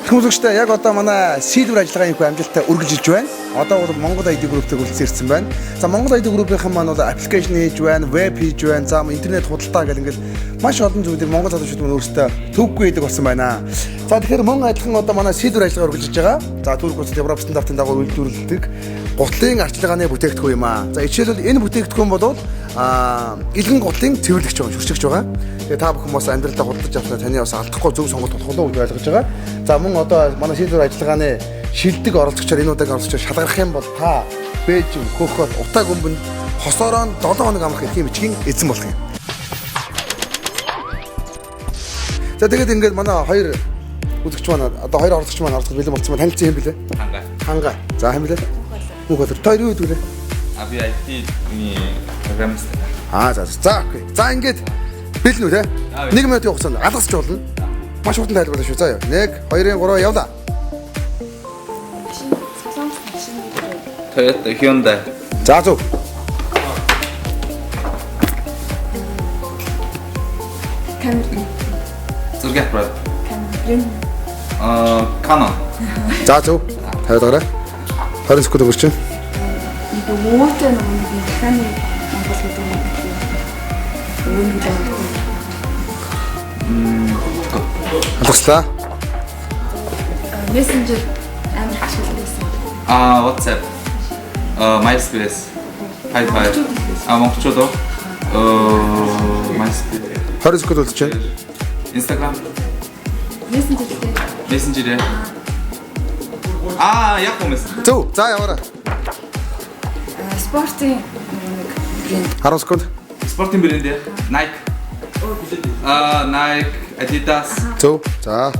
Хүмүүстээ яг одоо манай Silver ажиллагаа их амжилттай үргэлжилж байна. Одоо бол Монгол IT Group-тэй үлдсэн ирсэн байна. За Монгол IT Group-ийнхэн маань бол application хийж байна, веб хийж байна, за интернет худалдаа гэл ингээл маш олон зүйлийг Монгол залуучууд маань өөрсдөө төвөггүй хийдэг болсон байна. За тэгэхээр мөн адилхан одоо манай Silver ажиллагаа үргэлжиж байгаа. За Турк улсад Европ стандартын дагуу үйлдвэрлэдэг гутлын арчилгааны бүтээгдэхүүн юм аа. За жишээлбэл энэ бүтээгдэхүүн бол элгэн гутлын цэвэрлэгч байгаа, шүршигч байгаа. Тэгээ та бүхэн бас амьдралдаа худалдаж авснаа таны бас алдахгүй зөв сонголт болох болов уу гэж ойлгож байгаа. За мөн одоо манай Silver ажиллагааны шилдэг оролцогчоор энэ удаагийн оролцогчоор шалгарах юм бол та Бээжин, Хөхөт, Утаа гүмбэнд хосоороо 7 хоног амрах эрхийн бичгийн эзэн болох юм. За тэгээд ингээд манай хоёр үзэгч маань одоо хоёр оролцогч маань оролцох бэлэн болсон маань танилцсан юм бэлээ? Хангай. Хангай. За хэм бэлээ? Мөнх болор. Та хоёр юу гэдэг вэ? А би IT-ний программист. Аа за за окей. За ингээд бэлэн үү те? 1 минутын хугацаанд алгасч болно. Маш хурдан тайлбарлаа шүү. За юу. 1 2 3 явлаа. Солонгос машин гэдэг. Toyota, Hyundai. За зөв. Камер Зургийн аппарат. камер юм. Аа, Canon. За зөв. 50 дараа. 20 секунд өнгөрч байна. Нэг өвөөтэй нэг механик Монгол гэдэг нэг. Өвөө нэг юм. Алгаслаа. Мессенжер амар ашигладаг байсан. Аа, WhatsApp. Аа, MySpace. Hi-Fi. Аа, монголчууд уу? MySpace. 20 секунд үлдэж байна. Instagram. Мессенжер гэдэг. Messenger. Аа, яг юм эс. Зөв. За яваарай. Спортын нэг брэнд. 10 секунд. Спортын брэнд яа? Nike. Аа, Nike, Adidas. Зөв. За.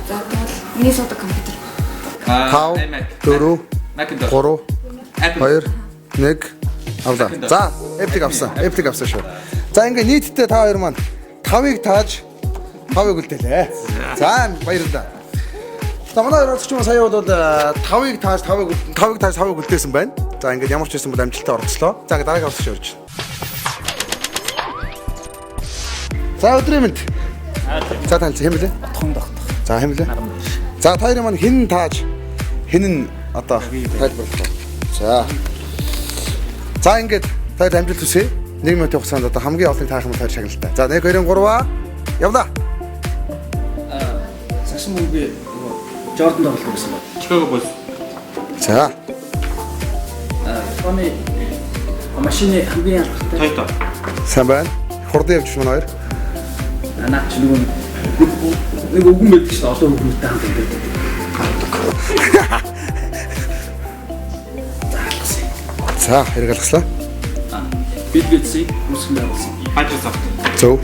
За тэгвэл миний суудаг компьютер. Аа, 5 iMac. 4 Macintosh. 3 Apple. 2 1 авлаа. За, Apple-ийг авсан. Apple-ийг авсан шүү. За ингээ нийтдээ та хоёр маань 5-ыг тааж 5-ыг үлдээлээ. За баярлалаа. За манай оролцогч маань сая бол 5-ыг тааж 5-ыг 5-ыг тааж 5-ыг үлдээсэн байна. За ингээд ямар ч байсан бол амжилттай оролцлоо. За ингээ дараагийн оролцогч орж байна. За өдрийн мэнд. За танилцсан хэм бэлээ? Отхон тогтох. За хэм бэлээ? За та хоёрын маань хэн нь тааж хэн нь одоо тайлбарлах вэ? За. За ингээд та хоёрт амжилт хүсье. 1 минутын хугацаанд одоо хамгийн олоныг таах юм бол таар шагналтай. За 1 2 3 явлаа. Сагсан мөнгө нөгөө Жордан тоглолт гэсэн байна. Chicago Bulls. За. Японы машины хамгийн алдартай Toyota. Сайн байна. Хурдан явж манай хоёр. наад чи нөгөө нэг өвгөн байдаг шүү дээ. Олон өвгөнтэй хамт байдаг. За алгасан. За хэрэг алгаслаа. Bill Gates-ийн үүсгэн байгуулсан. Microsoft. Зөв.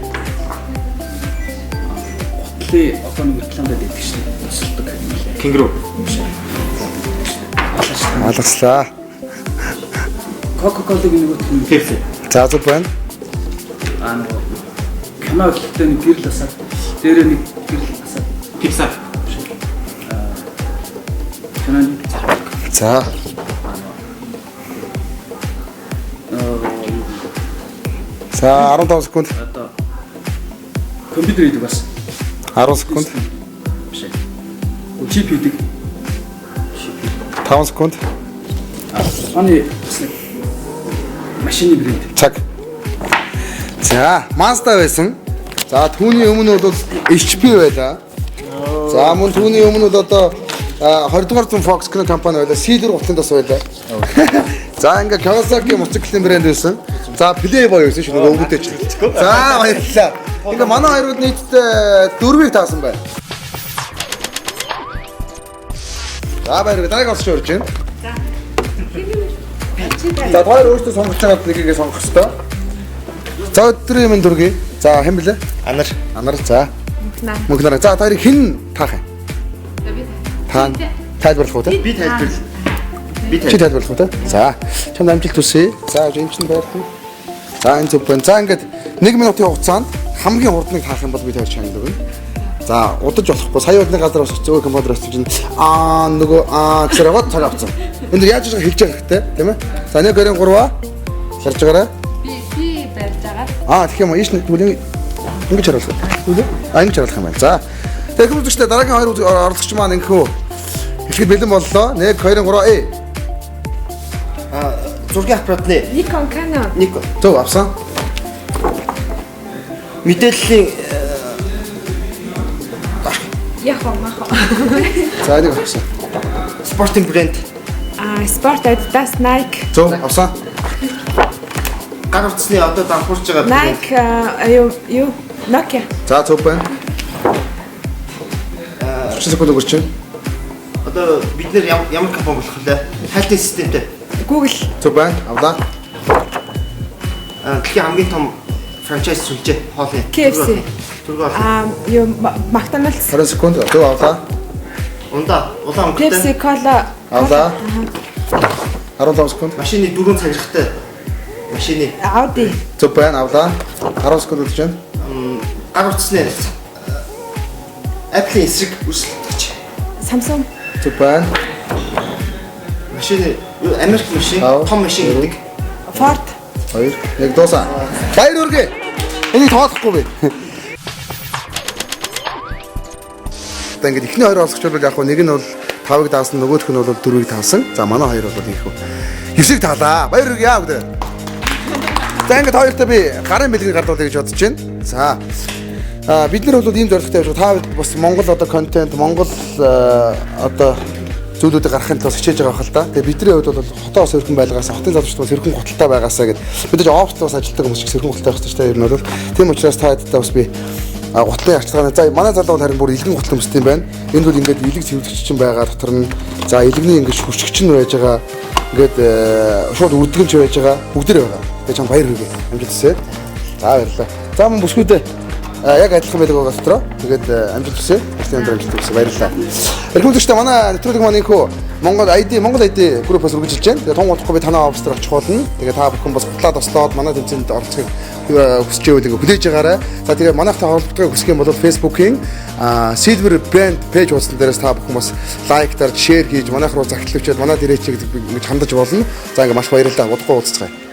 Гутлын одоо нэг Ирландд байдаг шүү дээ. Тусалдаг юм лээ. Kangaroo. Алгаслаа. Coca-Cola-гийн нөгөө тийм Pepsi. За зөв байна. аа нөгөө кино эхлэхдээ нэг гэрэл асаад дээрээ нэг гэрэл асаад Pixar. киноны За. За 15 секунд. одоо компьютер хийдэг бас 10 секунд. биш ээ. Чип хийдэг. Чип. 5 секунд. Оны бас нэг машины брэнд. Цаг. За, Mazda байсан. За, түүний өмнө бол HP байлаа. За, мөн түүний өмнө бол одоо 20 дугаар зуун Fox кино компани байлаа. Silver гутлын тас байлаа. За, ингээ Kawasaki мотоциклын брэнд байсан. За, Playboy байсан шүү нөгөө өвгөнтэй чинь. За, баярлалаа. Ингээ манай хоёрууд нийтдээ дөрвийг таасан байна. За, баярлалаа. Дараагийн орч орж байна. За, та хоёр өөрсдөө сонгож байгаа нэгийг сонгох ёстой. За, өдрийн минь дүргий. За, хэн блэ? Анар. Анар за. Мөнхнаа. Мөнх нараа. За, та хоёрыг хэн таах юм? За би Та тайлбарлах уу те? Би тайлбар. Би Чи тайлбарлах уу те? За, чамд амжилт хүсье. За, энэ чинь байрлал. За, энэ зөв байна. За, ингээд 1 минутын хугацаанд хамгийн хурдныг таах юм бол би таар шагнал өгнө. За, удаж болохгүй. Сая бол нэг газар бас зөөр компьютер очиж чинь аа нөгөө аа гэсээр яваад цаг авцсан. Энд дэр яаж хэлж байгаа хэрэгтэй, тийм ээ? За, 1 2 3 харж байгаарай. би барьж байгаа. Аа, тэгэх юм уу? Ийш тэгвэл ингэж харуулах. Тэгвэл аа ингэж харуулах юм байна. За. Тэгэхээр үзэгчдээ дараагийн хоёр оролцогч маань ингэхүү эхлэхэд бэлэн боллоо. 1 2 3 э. Зургийн аппаратны Nikon, Canon. Nikon. Зөв авсан. Мэдээллийн Яхо, махо. За энийг авсан. спортын брэнд. Спорт Adidas, Nike. Зөв авсан. Гар утасны одоо дампуурч байгаа брэнд. Nike юу Nokia. За зөв байна. 30 секунд өнгөрч байна. Одоо бид нэр ямар компани болох вэ? Хайлтын системтэй. Google. Зөв байна. Авлаа. Дэлхийн хамгийн том франчайз сүлжээ хоолны. KFC. Түргэн хоол. Юу McDonald's. 20 секунд. Зөв авлаа. Ундаа улаан өнгөтэй. Pepsi, Cola. Авлаа. 15 секунд. Машины 4 цагиргатай. Машины Audi. Зөв байна. Авлаа. 10 секунд үлдэж байна. Гар утасны Apple-ийн эсрэг өрсөлдөгч. Samsung. Зөв байна. Машины Америк машин, том машин гэдэг. Ford. 2 1 дуусаа. Баяр хүргэе. Энийг тоолохгүй би. Одоо ингээд эхний хоёр оролцогч бол яг нэг нь бол 5-ыг даасан, нөгөөх нь бол 4-ийг таасан. За манай хоёр бол ийхүү. 9-ийг таалаа. Баяр хүргэе яа гэдэг. За ингээд хоёртой би гарын бэлгийг гардуулъя гэж бодож байна. За бид нар бол ийм зорилготой явж байгаа. Та бас Монгол одоо контент, Монгол одоо зүйлүүдийг гаргахын тулд хичээж байгаа хэл та. Тэгээ бидний хувьд бол хотоо сөрхөн байлгаасаа, хотын залуучууд бас сөрхөн гуталтай байгаасаа гэд. Бид ч оффис бас ажилладаг хүмүүс шиг сөрхөн гуталтай байх хэрэгтэй ер нь бол. Тийм учраас та хэдтэй бас би гутлын арчилгааны. За манай залуу бол харин бүр илгэн гутал өмсдөг юм байна. Энд бол ингээд илэг цэвэрлэгч чинь байгаа дотор нь за илгэний ингээд хүчгч нь байж байгаа. Ингээд шууд үрдгэнч байж байгаа. Бүгдээрээ байгаа. Тэгээ чам баяр хүргэе. Амжилт хүсье. За баярлалаа. За мөн бүсгүйдээ яг адилхан байдаг байгаа дотроо. Тэгээд амжилт хүсье. Эртний өндөр амжилт хүсье. Баярлалаа. Эрхэм үзэгчдээ манай нэвтрүүлэг маань энэхүү Монгол ID группээс үргэлжилж байна. Тэгээд тун удахгүй би танай офис дээр очих болно. Тэгээд та бүхэн бас гутлаа тослоод манай тэмцээнд оролцохыг хүсэж байвал ингээ хүлээж байгаарай. За тэгээд манайхтай холбогдохыг хүсэх юм бол Facebook-ийн Silver Brand page хуудсан дээрээс та бүхэн бас лайк дарж, share хийж манайх руу захидлавчаад манай дээрээ чиг ингэж хандаж болно. За ингээ маш баярлалаа. Удахгүй уулзцгаая.